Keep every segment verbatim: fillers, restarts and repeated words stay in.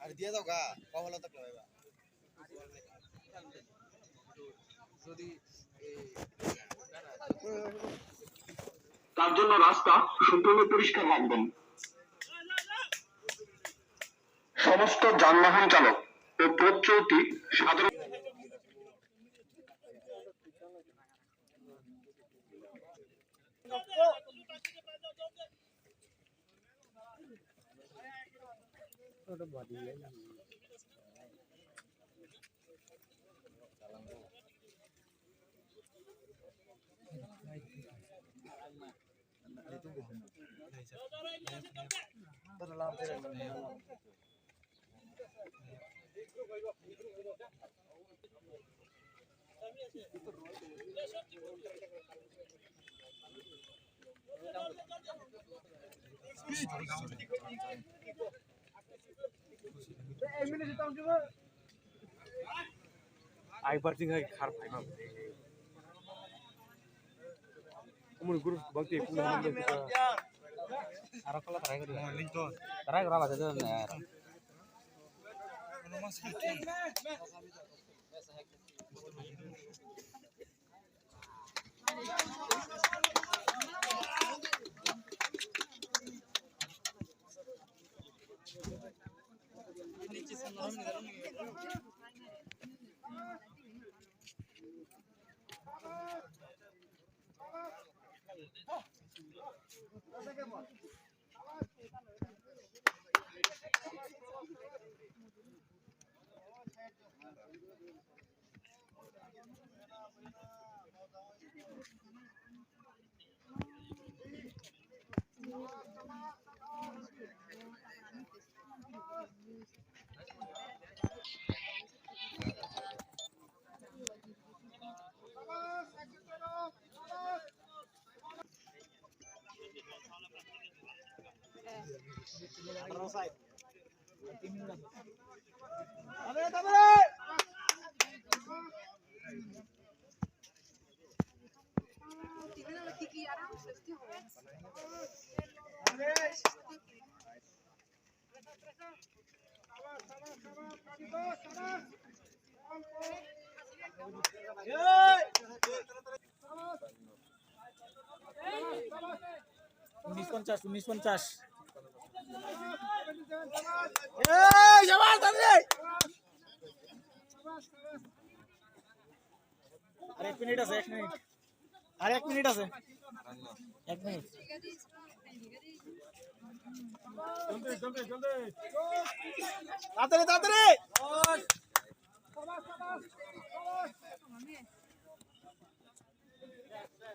আর দিয়ে দাও গা, কপালে তো লইবা। যদি এই তার জন্য রাস্তা সম্পূর্ণ পরিষ্কার রাখবেন। সমস্ত যানবাহন চালক ও পথ চলতি সাধারণ Ai parting hai khar phai ma. Umur guru bakti pun hamam de kita. Arok kala tarai kari. Tarai kara baca tu na. উনিশ পঞ্চাশ, উনিশ পঞ্চাশ। এই, শাবাশ, তাড়াতাড়ি। আর এক মিনিট আছে, এক মিনিট। আর এক মিনিট আছে। এক মিনিট। তাড়াতাড়ি, তাড়াতাড়ি।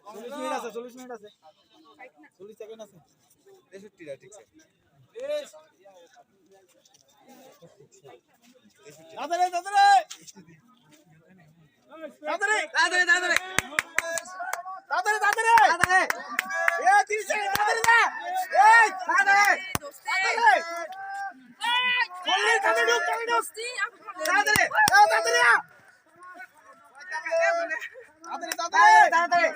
চল্লিশ মিনিট আছে, চল্লিশ মিনিট আছে। চল্লিশ সেকেন্ড আছে। তেষট্টি না, ঠিক আছে। তাড়াতাড়ি, তাড়াতাড়ি। তাড়াতাড়ি। তাড়াতাড়ি, তাড়াতাড়ি। তাড়াতাড়ি, তাড়াতাড়ি। তাড়াতাড়ি। এ, তিরিশ সেকেন্ড, তাড়াতাড়ি না। এই, তাড়াতাড়ি। তাড়াতাড়ি। চল্লিশ, তাড়াতাড়ি ঢুক, তাড়াতাড়ি ঢুক। তাড়াতাড়ি। এ, তাড়াতাড়ি। তাড়াতাড়ি, তাড়াতাড়ি। তাড়াতাড়ি।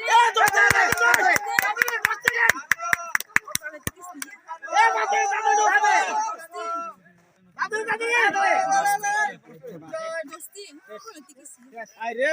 এ, দশ সেকেন্ড, দশ সেকেন্ড। এ, তাড়াতাড়ি, তাড়াতাড়ি, দশ সেকেন্ড। তাড়াতাড়ি, তাড়াতাড়ি। আয় রে।